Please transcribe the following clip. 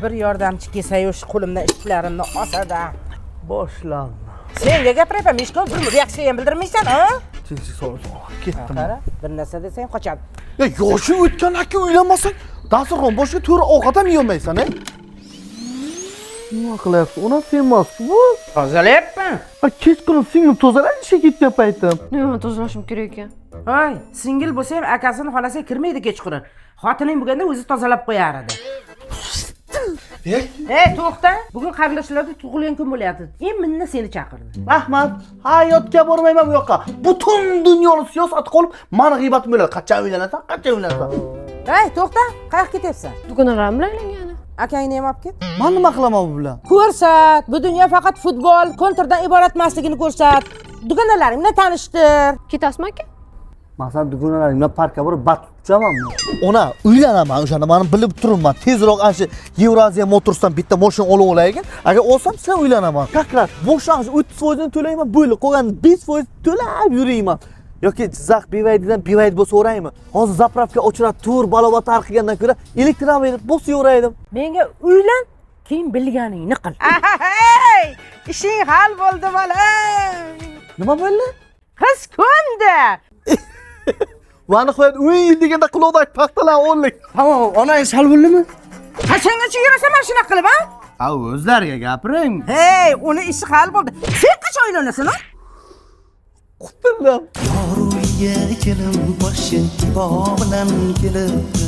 Bir yordamchi kelsayu, shu qo'limdan ishlarimni olsada. Boshlandi. Senga gapiryapman, Mishko, bir reaksiya ham bildirmaysan, a? Tezlik solib ketdim. Qara, bir narsa desang, qochadi. Ya, yoshing o'tgandan keyin uylanmasang, dasturxon boshiga to'g'ri ovqat ham yeyolmaysan, e? Nima qilyapsiz? Ona, sen emas bu. Tozalayapman. Ha, kechqurun singlim tozalaydi ishga ketgan paytim. Nima tozalashim kerak ekan? Voy, singil bo'lsa ham akasini xonasiga kirmaydi kechqurun. Xotining bo'lganda o'zi tozalab qo'yar edi. Ey, to'xta, bugun qarindoshlarda tug'ilgan kun bo'lyapti, именно seni chaqirdi. Rahmat. Hayotga bormayman bu yoqqa. Butun dunyoni siyosat qilib, mani g'iybatim bo'ladi. Qachon uylanasan? Qachon uylanasan? Ey, to'xta, qayoqqa ketyapsan? Dugonalarim bilan aylangani. Akangni ham olib ket. Man nima qilaman bu bilan? Ko'rsat, bu dunyo faqat futbol, kontrdan iborat emasligini ko'rsat. Dugonalaring bilan tanishtir. Ketasizmi, aka? Masalan, dugonalarim bilan parkka borib batut uchamanmi? Ona, uylanaman o'shanda, mani bilib turibman. Tezroq ana shu Evraziya Motorsdan bitta mashina olib olaylik. Agar olsam, sizlar uylanaman. Как раз boshdan 30% to'layman, bo'ldi. Qolgan 5% to'lab yurayman. Yoki Jizzax BYDdan BYD bo'lsa o'raymi? Hozir заправка o'chiradi, tur balobatar qilgandan ko'ra elektromobil bo'lsa yo'raydim. Menga uylan, keyin bilganingni qil. Hey, ishing hal bo'ldi, bolam. Nima bo'ldi? Qiz ko'ndi. Va nihoyat 10 yil deganda quloqdagi paxtalar o'nlik. Tamom, onang sal bo'ldimi? Qachongacha yurasan mana shunaqa qilib, a? Ha, o'zlariga gapiring. Hey, uni ishi hal bo'ldi. Sen qachon uylanasan, a? Qutuldim. Yor uyiga kelin boshi ibo bilan kelibdi.